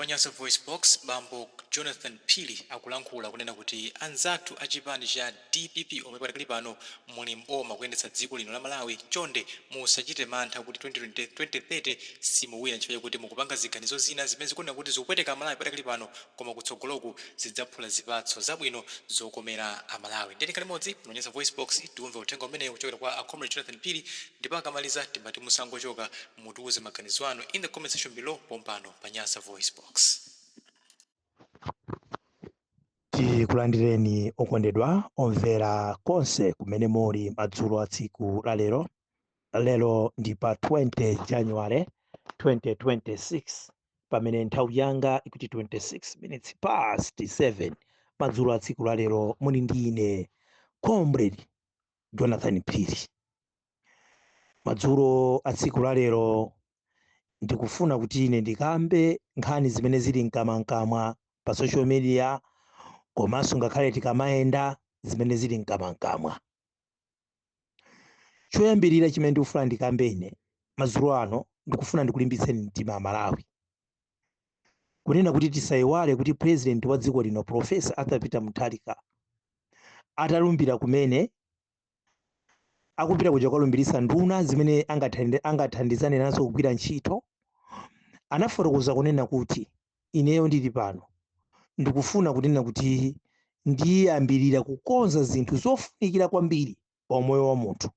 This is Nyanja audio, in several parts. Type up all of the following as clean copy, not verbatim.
Pa Nyasa VoiceBox, bambo Jonathan Phiri akulankhula kunena kuti anzathu a chipani cha DPP omwe padakali pano muli mboma kuyendetsa dziko lino la Malawi, chonde musachite mantha kuti 2020 2030 simuwina chifukwa chakuti mukupanga ziganizo zina zimene zikuoneka kuti zikupweteka Amalawi padakali pano, koma kutsogoloku zidzaphula zipatso zabwino zokomera Amalawi. Ndiye tikhale limodzi pano Nyasa VoiceBox tiumve uthenga umenewu kuchokera kwa a Comrade Jonathan Phiri, ndipo akamaliza timati musangochoka, mutiuze maganizo anu in the comment section below pompano pa Nyasa VoiceBox. Tikulandireni okondedwa omvera konse kumene muli madzulo a tsiku la lero. Lero ndi pa 20 January 2026, pamene nthawi yanga ikuti 26 minutes past 7 madzulo a tsiku la lero. Muli ndi ine Comrade Jonathan Phiri. Madzulo a tsiku la lero ndikufuna kuti ine ndikambe nkhani zimene zili mkamwamkamwa pa social media, komanso ngakhale tikamayenda, zimene zili mkamwamkamwa. Choyambirira chimene ndikufuna ndikambe ine madzulo ano, ndikufuna ndikulimbitseni mtima Amalawi kunena kuti tisayiwale kuti President wa dziko lino, Professor Arthur Peter Mutharika, atalumbira kumene, akupita kuja kukalumbiritsa nduna zimene angathandizane nazo kugwira ntchito, anafotokoza kunena kuti ineyo ndili pano ndikufuna kunena kuti ndiyambirira kukonza zinthu zofunikira kwambiri pa umoyo wa munthu.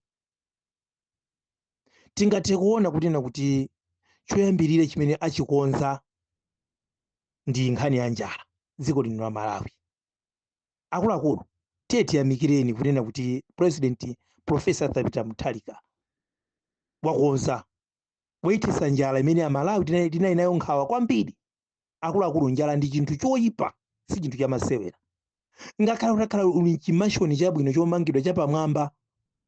Tingathe kuona kunena kuti choyambirira chimene achikonza ndi nkhani ya njala dziko lino la Malawi. Akuluakulu, tiye tiyamikireni kunena kuti President Professor Arthur Peter Mutharika wakonza, wayithetsa njala imene Amalawi tinali nayo nkhawa kwambiri. Akuluakulu, njala ndi chinthu choyipa, si chinthu chamasewera. Ngakhale utakhala uli mchimansion chabwino chomangidwa chapamwamba,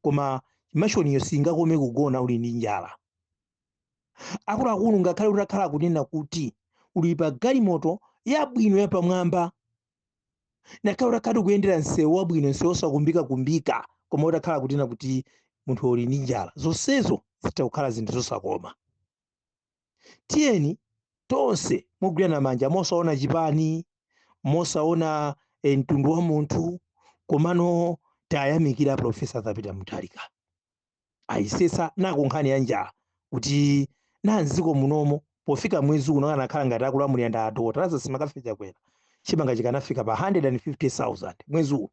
koma mansioniyo singakome kugona uli ndi njala. Akuluakulu, ngakhale utakhala kunena kuti uli pa galimoto yabwino yapamwamba, ngakhale utakhala kuyendera msewu wabwino, msewu osakumbikakumbika, koma utakhala kunena kuti munthu uli ndi njala, zonsezo zitha kukhala zinthu zosakoma. Tiyeni tonse mogwirana manja, mosaona chipani, mosaona mtundu wa munthu, komano tayamikira Professor Arthur Mutharika, ayisetsa nako nkhani ya njala kuti na mdziko munomo pofika mwezi uno, anakhala ngati akulamulira ndi adokotala Lazarus McCarthy Chakwera, chimanga chikanafika pa 150,000 mwezi uno,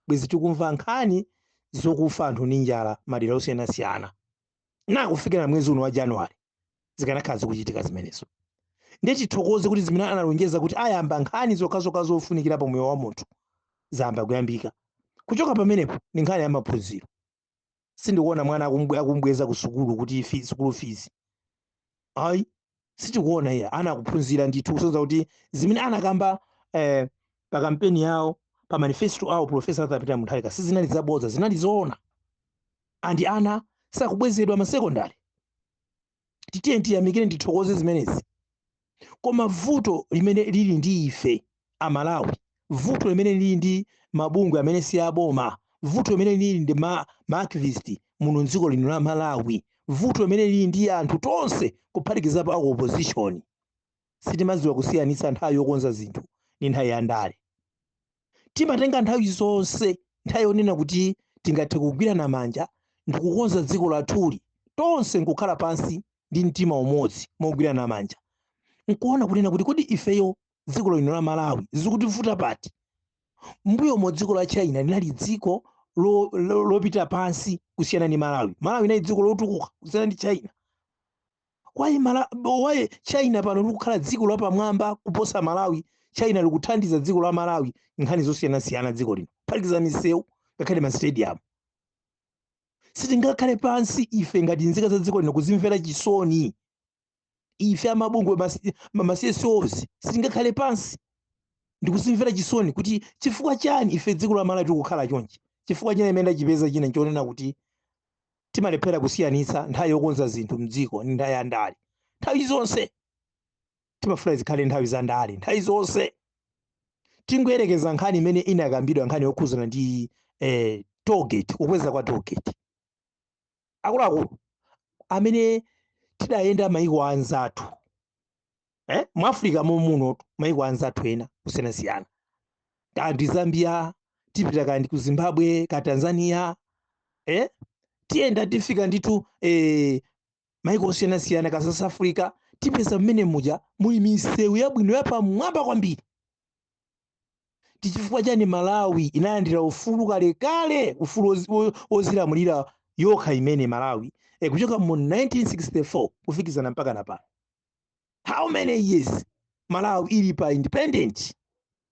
bwezi tikumva nkhani zokufa anthu ndi njala madera osiyanasiyana. Na kufikira mwezi uno wa January zikanakhala zikuchitika zimenezo. Ndiye tithokoze kuti zimene analonjeza kuti ayamba nkhani zokhazokha zofunikira pa moyo wa munthu zayamba kuyambika. Kuchoka pamenepo ndi nkhani ya maphunziro. Sindikuona mwana akumbweza ku sukulu kuti school fees ayi, sitikuona iya. Ana akuphunzira ndithu, kusonyeza kuti zimene anakamba pa kampeni yawo, pa manifesto awo Professor Arthur Peter Mutharika, sizinali zabodza, zinali zoona. Andi ana sakubwezedwa masekondari. Titiye tiyamikire, ndithokoze zimenezi. Koma vuto limene lili ndi ife Amalawi, vuto limene lili ndi mabungwe amene si aboma, vuto limene lili ndi ma activist muno mdziko lino la Malawi, vuto limene lili ndi anthu tonse kuphatikizapo aku opposition, sitimadziwa kusiyanitsa nthawi yokonza zinthu ndi nthawi ya ndale. Timatenga nthawi zonse nthawi yonena kuti tingathe kugwirana manja ndikukonza dziko lathuli tonse, nkukhala pansi ndi mtima umodzi mogwirana manja, nkuona kunena kuti kodi ifeyo dziko lino la Malawi zikutivuta pati? Mbuyomo dziko la China linali dziko lopita pansi kusiyana ndi Malawi. Malawi inali dziko lotukuka kusiyana ndi China. Why China pano likukhala dziko lapamwamba kuposa Malawi? China likuthandiza dziko la Malawi nkhani zosiyanasiyana dziko lino, kuphatikiza misewu, ngakhale ma stadium. Sitingakhale pansi ife ngati nzika za dziko lino kuzimvera chisoni. Ife amabungwe, ma CSOs, sitingakhale pansi ndikuzimvera chisoni kuti chifukwa chani ife dziko la Malawi tikukhala chonchi. Chifukwa china imene ndachipeza china nchonena kuti timalephera kusiyanitsa nthawi yokonza zinthu mdziko ndi nthawi ya ndale. Nthawi zonse timafuna zikhale nthawi za ndale nthawi zonse. Tingoyerekeza nkhani imene inakambidwa, nkhani yokhuzana ndi tollgate, kukweza kwa tollgate. Akuluakulu, amene tidayenda maiko anzathu Mu Africa momuno, maiko anzathu ena kusiyanasiyana, kandi Zambia, tipita kandi ku Zimbabwe, ka Tanzania, tiyenda tifika ndithu maiko osiyanasiyana, ka South Africa, tipeza mmene muja muli misewu yabwino yapamwamba kwambiri. Tichifukwa chani Malawi inalandira ufulu kalekale, ufulu wozilamulira yokha imene Malawi kuchoka mu 1964 kufikizana mpaka na pano? How many years Malawi ili pa independent?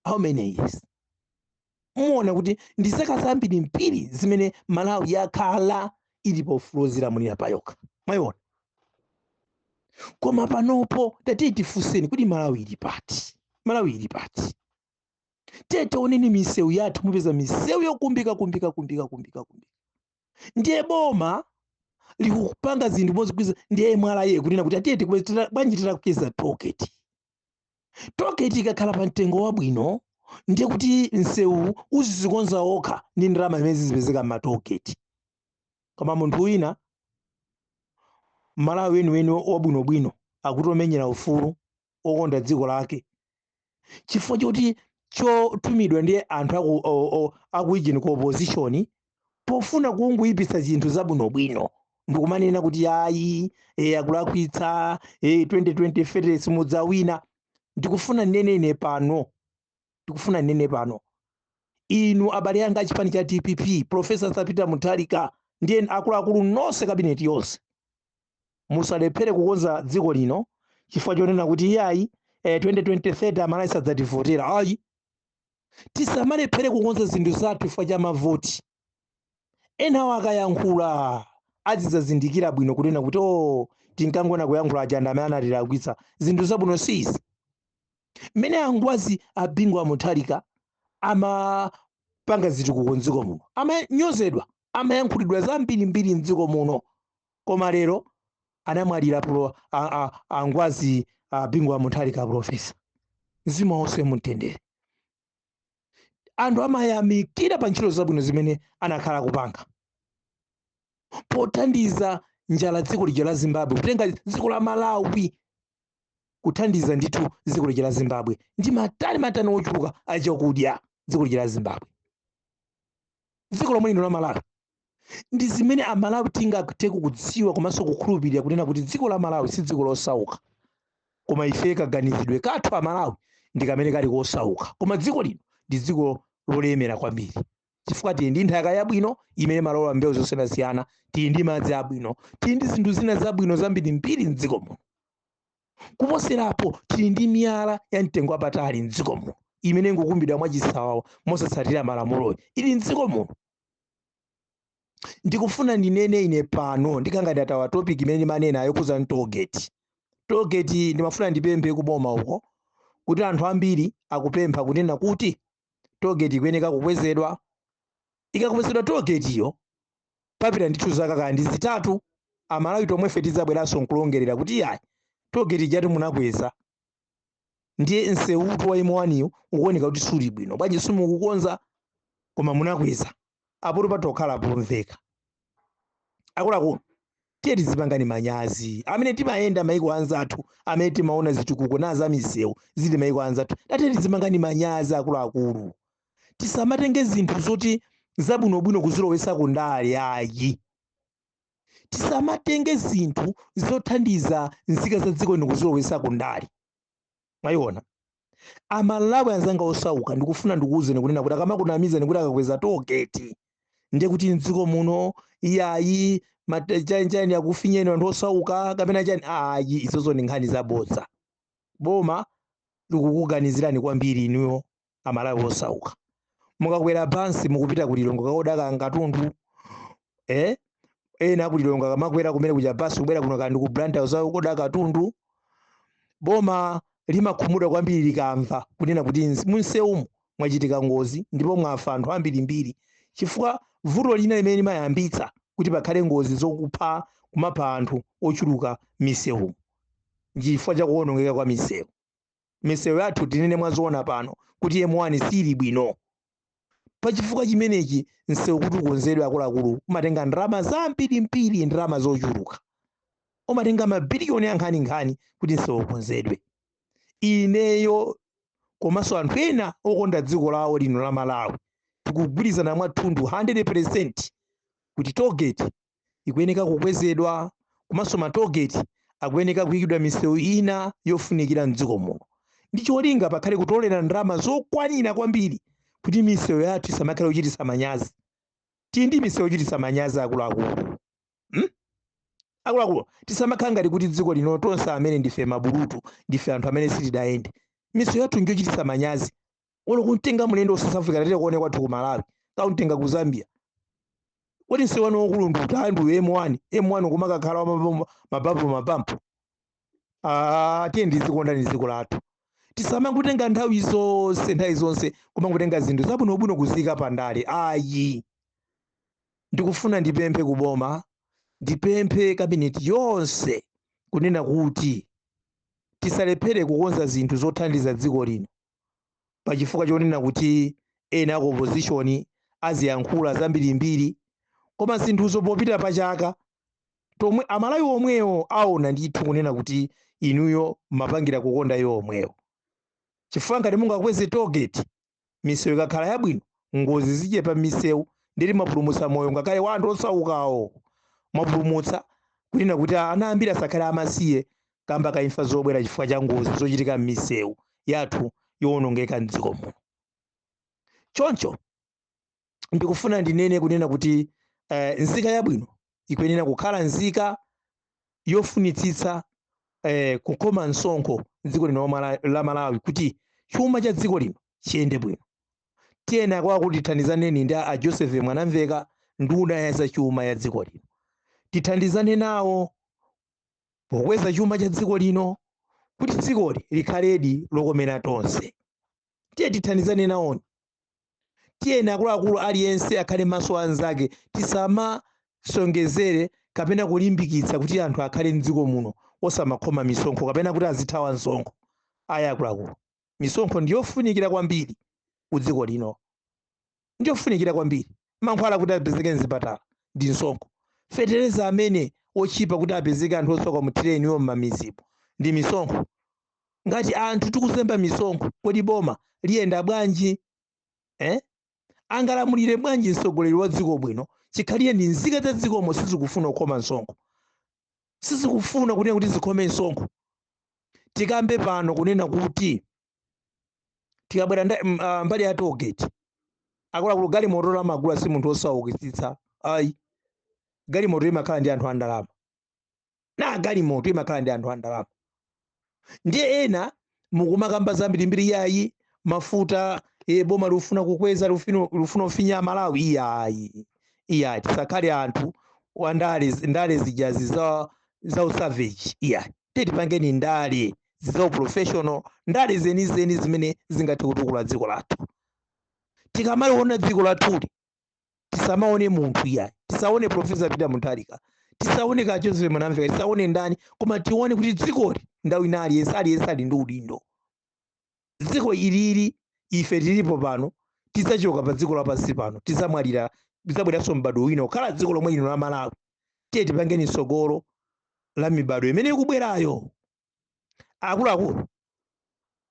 How many years? Muona kuti ndi zaka zambiri mbiri zimene Malawi yakhala ili pa ufulu wozilamulira pa yokha. Mwayiona? Koma panopo tatiye tifunseni kuti Malawi ili pati? Malawi ili pati? Tiye tioneni misewu yathu. Mupeza misewu yokumbika, kumbika, kumbika, kumbika, kumbika. Ndiye boma likupanga zinthu mozikwiza. Ndiye MRA kunena kuti atiye bwanji titakweza tollgate? Tollgate ikakhala pa mtengo wabwino, ndiye kuti msewu uzizikonza wokha ndi ndalama zimene zizipezeka m'matollgate. Koma munthu wina, Malawi weniweni wabwinobwino, akuti omenyera ufulu, okonda dziko lake, chifukwa choti chotumidwa ndi anthu aku ku opposition pofuna kungoyipitsa zinthu zabwinobwino, ndikumanena kuti ayi, akulakwitsa, 2020 simudzawina. Ndikufuna ndinene pano, ndikufuna ndinene pano, inu abale anga achipani cha DPP, Professor Peter Mutharika ndiye akuluakulu nonse, cabinet yonse, musalephere kukonza dziko lino chifukwa chonena kuti iyayi, 2023 Amalawi sadzativotera. Ayi, tisamalephere kukonza zinthu zathu chifukwa cha mavoti. Enawo akayankhula azidzazindikira bwino kunena kuti o, tinkangona kuyankhula aja amene anatilakwitsa. Zinthu zabwino si izi. Mmene angwazi a Bingu a Mutharika amapanga zitukuko mdziko muno, amanyozedwa, amayankhulidwa zambirimbiri mdziko muno. Koma lero anamwalira angwazi a Bingu a Mutharika, professor, mzimu wonse mumtendere. Anthu amayamikira pa ntchito zabwino zimene anakhala kupanga pothandiza njala dziko lija la Zimbabwe, kutenga dziko la Malawi kuthandiza ndithu dziko lija la Zimbabwe ndi matani matani ochuluka achakudya dziko lija la Zimbabwe, dziko lomwe lino la Malawi. Ndi zimene Amalawi tingathe kudziwa komanso kukhulupirira kunena kuti dziko la Malawi si dziko losauka, koma ife kaganizidwe kathu Amalawi ndi kamene kali kosauka. Koma dziko lino ndi dziko lolemera kwambiri chifukwa tili ndi nthaka yabwino imene malola mbewu zosiyanasiyana, tili ndi madzi abwino, tili ndi zinthu zina zabwino zambirimbiri mdziko muno. Kuposerapo, tili ndi miyala ya mtengo wapatali mdziko muno imene ikukumbidwa mwachisawawa mosatsatira malamuloyi, ili mdziko muno. Ndikufuna ndinene ine pano, ndikangati atawa topic imene ndimanena yokhuza tollgate. Tollgate, ndimafuna ndipemphe kuboma uko kuti anthu ambiri akupempha kunena kuti tollgate ikuyeneka kukwezedwa. Ikakwezedwa tollgate iyo, papita ndithu zaka kaya ndi 3, Amalawi tomwefe tidzabweranso nkulongerera kuti iyayi, tollgate ijatu munakweza, ndiye msewutu wa M1 ukuoneka kuti suli bwino, bwanji simukukonza? Koma munakweza apo patokhala pomveka. Akuluakulu, tiye tizipangani manyazi amene timayenda maiko anzathu, amene timaona zitukuko na za misewu zili maiko anzathu. Tatiye tizipangani manyazi, akuluakulu. Tisamatenge zinthu zoti zabwinobwino kuzilowesa kundale, ayi. Tisamatenge zinthu zothandiza nzika za dziko lino kuzilowesa kundale. Mwayiona? Amalawi anzanga osauka, ndikufuna ndikuwuzeni kunena kuti akamakunamizani kuti akakweza tollgate ndiye kuti mdziko muno iyayi, chani chani, akufinyeni anthu osauka kapena chani, ayi, izozo ndi nkhani zabodza. Boma likukuganizirani kwambiri inuyo Amalawi osauka. Mukakwera basi mukupita ku Lilongwe kaoda katundu, ena ku Lilongwe akamakwera kumene kuja basi kubwera kuno kandi ku Blantyre kuoda katundu, boma limakhumudwa kwambiri likamva kunena kuti munsewumu mwachitika ngozi ndipo mwafa anthu ambirimbiri, chifukwa vuto lina limene limayambitsa kuti pakhale ngozi zokupha, kumapha anthu ochuluka misewu, nchifukwa chakuwonongeka kwa misewu. Misewu yathu, tinene mwazoona pano kuti M1 sili bwino. Pachifukwa chimenechi, msewu kuti ukonzedwe, akuluakulu, umatenga ndalama zambirimbiri, ndalama zochuluka, umatenga mabiliyoni ankhaninkhani kuti msewu ukonzedwe. Ineyo komanso anthu ena okonda dziko lawo lino la Malawi tikugwirizana mwathunthu 100% kuti tollgate ikuyeneka kukwezedwa, komanso ma tollgate akuyeneka kuyikidwa misewu ina yofunikira mdziko muno, ndi cholinga pakhale kutolera ndalama zokwanira kwambiri kuti misewu yathu isamakhale yochititsa manyazi. Tili ndi misewu yochititsa manyazi, akuluakulu, Akuluakulu, tisamakhala ngati kuti dziko lino tonse amene ndife mabulutu, ndife anthu amene sitidayende. Misewu yathu njochititsa manyazi. Olo kumtenga mlendo South Africa, tatire kuone kwathu ku Malawi, kauntenga ku Zambia, kodi msewu wanu wokulu ndi utandu M1 M1 kumakakhala mabampu mabampu. Ah, tiye ndizikonda ni dziko lathu. Tisamangotenga nthawi zonse, nthawi zonse kumangotenga zinthu zabwinobwino kuzika pandale, ayi. Ndikufuna ndipemphe kuboma, ndipemphe kabineti yonse kunena kuti tisalephere kukonza zinthu zothandiza dziko lino pachifukwa chonena kuti ena aku opposition aziyankhula zambirimbiri, koma zinthuzo popita pachaka tomwe Amalawi omwewo aona ndithu kunena kuti inuyo mapangira kukonda iwo omwewo. Chifukwa ngati mungakweze tollgate, misewu ikakhala yabwino, ngozi zichepa m'misewu, nditi mwapulumutsa moyo ngakhale wa anthu osaukawo, mwapulumutsa kunena kuti ana ambiri asakhale amasiye kamba ka imfa zobwera chifukwa cha ngozi zochitika m'misewu yathu yowonongeka mdziko muno. Choncho ndikufuna ndinene kunena kuti nzika yabwino ikuyenera kukhala nzika yofunitsitsa kukhoma msonkho dziko lino la Malawi kuti chuma cha dziko lino chiyende bwino. Tiyena kwa kuti tithandizaneni ndi a Joseph Mwanamveka, nduna ya zachuma ya dziko lino, tithandizane nawo pokweza chuma cha dziko lino kuti dzikoli likhaledi lokomera tonse. Tiye tithandizane nawoni. Tiyeni akuluakulu, aliyense akhale maso anzake. Tisamasongezere kapena kulimbikitsa kuti anthu akhale mdziko muno osamakhoma misonkho kapena kuti azithawa msonkho, ayi. Akuluakulu, misonkho ndiyofunikira kwambiri ku dziko lino, ndiyofunikira kwambiri. Mankhwala kuti apezeke mzipatala ndi msonkho, fetereza amene ochipa kuti apezeke anthu osauka muthireniwo m'mamidzipo ndi misonkho. Ngati anthu tikuzemba misonkho, kodi boma liyenda bwanji, eh? Angalamulire bwanji mtsogoleri wa dziko bwino chikhalire ndi nzika za dzikomo sizikufuna kukhoma msonkho, sizikufuna kunena kuti zikhome msonkho? Tikambe pano kunena kuti tikabwera mbali ya tollgate, akuluakulu, galimoto lamagula si munthu osaukitsitsa, ayi. Galimoto imakhala ndi anthu andalama, na galimoto imakhala ndi anthu andalama. Ndiye ena mukumakamba zambirimbiri, yayi, mafuta boma lufuna kukweza, lufuna kufinya Malawi. Iyayi, iyayi, tisakhale anthu wa ndale, ndale zijazi za usavage, iyayi. Tiye tipangeni ndale za professional, ndale zenizeni zimene zingathe kutukula dziko lathu. Tikamaliona dziko lathuli, tisamaone munthu, iyayi. Tisaone Professor Peter Mutharika, tisaone ka Joseph Mwanamveka, tisaone ndani, koma tione kuti dzikoli ndawo ina aliyense, aliyense ali ndi udindo. Dziko ilili ife tilipo pano, tidzachoka pa dziko lapansi pano, tidzamwalira, tidzabweranso m'bado wina kukhala dziko lomwe lino la Malawi. Tiye tipangeni tsogolo la mibado imene ikubwerayo. Akuluakulu,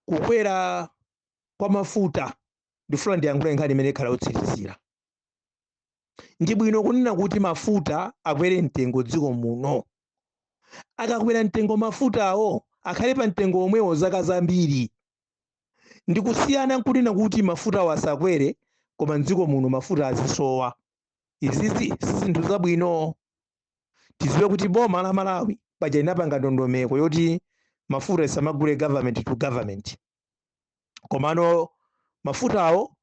kukwera kwa mafuta, ndifuna ndiyankhule nkhani imene ikhala yotsirizira. Ndi bwino kunena kuti mafuta akwere mtengo dziko muno. Akakwera mtengo mafutawo, akhale pa mtengo omwewo zaka zambiri, ndikusiyana nkunena kuti mafutawo asakwere koma mdziko muno mafuta azisowa. Izizi si zinthu zabwino. Tiziwe kuti boma la Malawi paja linapanga ndondomeko yoti mafuta isamagule government to government, komano mafutawo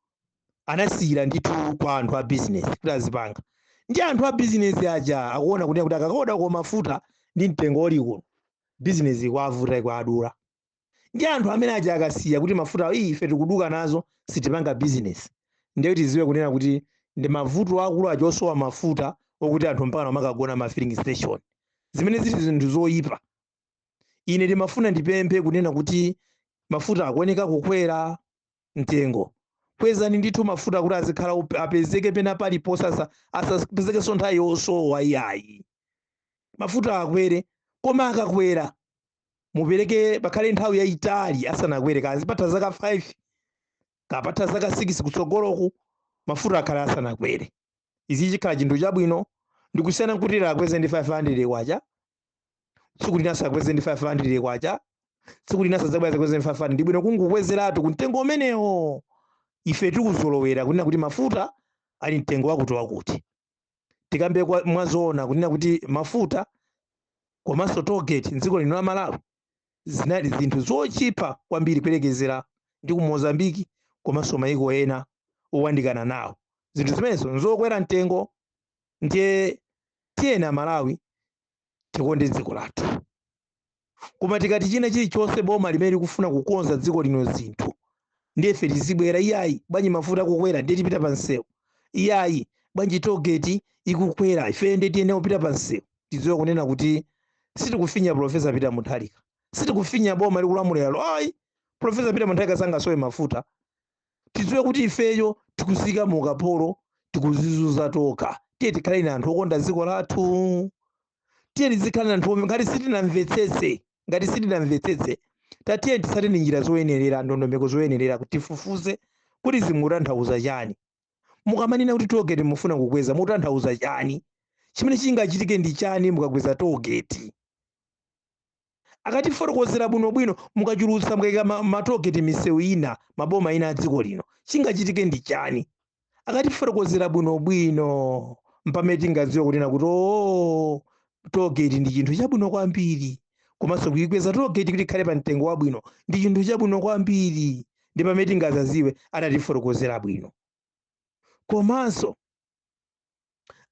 anasiyira ndithu kwa anthu a business kuti azipanga. Ndi anthu a business aja akuona kunena kuti akakaoda ko mafuta ndi mtengo uli kuno, business ikwavuta, ikwadula. Ndi anthu amene aja akasiya kuti mafuta iyi ife tikuduka nazo, sitipanga business, ndiye tiziwe kunena kuti ndi mavuto akulu aja osowa mafuta okuti anthu mpaka amakagona ma filling station, zimene zili zinthu zoyipa. Ine ndimafuna ndipemphe kunena kuti mafuta akuoneka kukwera mtengo, kwezani ndithu mafuta kuti azikhala apezeke pena paliponse, asapezekenso nthawi yosowa, iyayi. Mafuta akwere, koma akakwera Mupereke pakhale nthawi yayitali asanakwere, kazipatha zaka 5, kapatha zaka 6 kutsogoloku, mafuta akhale asanakwere. Izi chikhala chinthu chabwino ndikusiyana kuti akweze ndi 500 kwacha, tsiku lina asakweze ndi 500 kwacha, tsiku lina sadzabwera akweze ndi 500. Ndi bwino kungokwezeratu kumtengo umenewo. Ife tikuzolowera kunena kuti mafuta ali mtengo wakuti wakuti. Tikambe mwazoona kunena kuti mafuta komanso tollgate mdziko lino la Malawi zinali zinthu zochipa kwambiri kuyerekezera ndi ku Mozambiki komanso mayiko ena owandikana nawo. Zinthu zimenezo nzokwera mtengo. Ndiye tiyeni Amalawi tikonde dziko lathu. Koma tikati china chilichonse boma limene likufuna kukonza dziko lino zinthu, ndiye ife tizibwera, "Iyayi, bwanji mafuta akukwera, ndiye tipita pa msewu. Iyayi, bwanji tollgate ikukwera, ife ndiye tiyenera kupita pa msewu," tidziwe kunena kuti sitikufinya Professor Peter Mutharika, sitikufinya boma likulamuliralo, ayi. Professor Peter Mutharika sangasowe mafuta. Tidziwe kuti ifeyo tikusika mu ukapolo, tikuzizuza tokha. Tiye tikhale ni anthu okonda dziko lathu, tiye tizikhala anthu omwe ngati sitinamvetsetse, tatiye tisate ni njira zoyenerera, ndondomeko zoyenerera, kuti tifufuze kuti zimutanthauza chani. Mukamanena kuti tollgate mufuna kukweza, mutanthauza chani? Chimene chingachitike ndi chani mukakweza tollgate? Akatifotokozera bwinobwino, mukachulutsa, mukayika matollgate misewu ina, maboma ina a dziko lino, chingachitike ndi chani? Akatifotokozera bwinobwino, mpamene tingadziwe kunena kuti, "Oo, tollgate ndi chinthu chabwino kwambiri, komanso kuyikweza tollgate kuti ikhale pa mtengo wabwino ndi chinthu chabwino kwambiri." Ndi pamene tingazaziwe atatifotokozera bwino. Komanso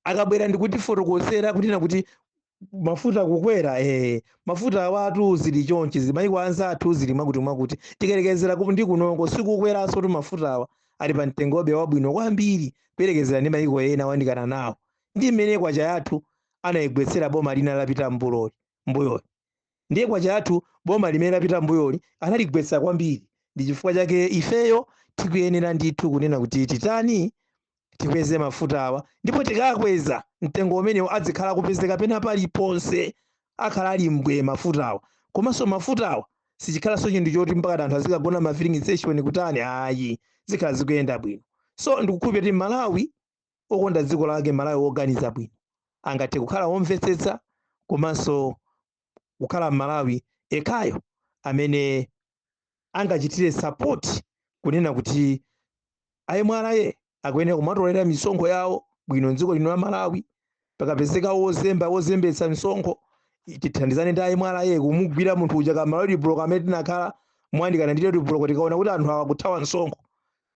akabwera ndikutifotokozera kunena kuti mafuta kukwera, mafuta awatu zili chonchi, zimayiko anzathu zili mwakuti mwakuti, tikerekezera ndi kunoko sikukweranso tu, mafuta awa ali pa mtengobe wabwino kwambiri kuyerekezera ndi mayiko ena oyandikana nawo, ndi mmene kwacha yathu anayigwetsera boma lina lapita mbuloli mbuyoli. Ndiye kwacha yathu boma limene lapita mbuyoli analigwetsa kwambiri. Ndi chifukwa chake ifeyo tikuyenera ndithu kunena kuti titani? Tikweze mafuta awa, ndipo tikakweza mtengo umenewo adzikhala kupezeka pena paliponse, akhala ali mbwe mafuta awa. Komanso mafuta awa sichikhalanso chinthu choti mpaka anthu azikagona ma filling station kutani, ayi, zikhala zikuyenda bwino. So ndikukhulupirira kuti Malawi okonda dziko lake, Malawi woganiza bwino, angathe kukhala womvetsetsa komanso kukhala Malawi ekhayo amene angachitire support kunena kuti a MRA akuyenera kumatolera misonkho yawo bwino mdziko lino la Malawi. Pakapezeka wozemba, wozembetsa misonkho, tithandizane ndi a MRA kumugwira munthu uja kama road block amene tinakhala mwandikana ndi road block. Tikaona kuti anthu awa kuthawa msonkho,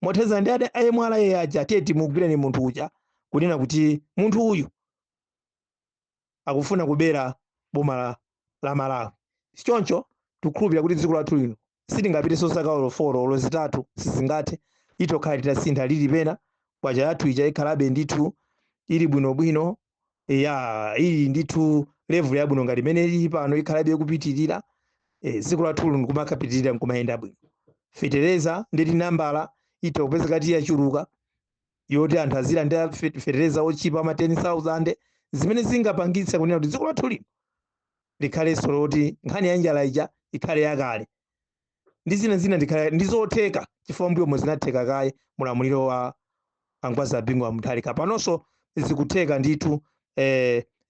mothandizana ndi a MRA aja, tiye timugwireni munthu uja kunena kuti munthu uyu akufuna kubera boma la Malawi. Choncho tikukhulupirira kuti dziko lathu lino sitingapitenso zaka olo 4 olo 3, sizingathe, itokhala titasintha lili pena. Kwacha yathu ija ikhalabe ndithu ili bwinobwino, ya ili ndithu level yabwino ngati imene ili pano, ikhalabe ikupitirira. Dziko lathu lino nkumakapitirira nkumayenda bwino. Fetereza nditi nambala ita kupezeka ti yachuluka yoti anthu azilandira fetereza ochipa ama 10,000, zimene zingapangitse kunena kuti dziko lathu lino likhalenso loti nkhani ya njala ija ikhale yakale ndi zina zina, ndikhale ndi zotheka, chifukwa mbuyomo zinatheka kaye mulamuliro wa Angwazi a Bingu wa Mutharika. Panonso zikutheka ndithu,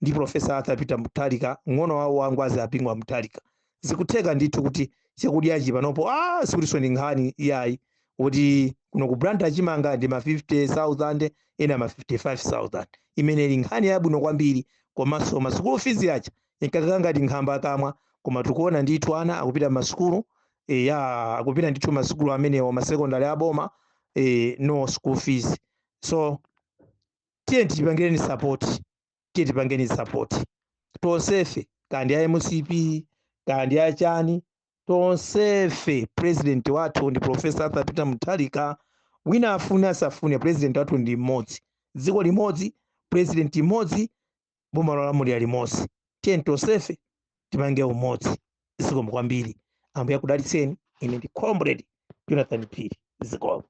ndi Professor Arthur Peter Mutharika, ng'ono wawo wa Angwazi a Bingu wa Mutharika. Zikutheka ndithu kuti chakudyachi panopo, sikutinso ndi nkhani iyayi, kuti kuno ku Blantyre chimanga ndi ma 50,000, ena ma 55,000, imene ili nkhani yabwino kwambiri. Komanso ma school fees aja inkakaka ngati nkhamba kamwa, koma tikuona ndithu ana akupita masukulu, ya akupita ndithu masukulu amenewo, masekondari aboma, no school fees. So tiye tipangireni support, tiye tipangeni support tonsefe, kandi a MCP kandi achani, tonsefe president wathu ndi Professor Arthur Peter Mutharika. Wina afune asafune, president wathu ndi mmodzi, dziko limodzi, president imodzi, boma lolamulira limodzi. Tiye tonsefe tipange umodzi. Zikomo kwambiri, Ambuye akudalitseni. Ine ndi Comrade Jonathan Phiri. Zikomo.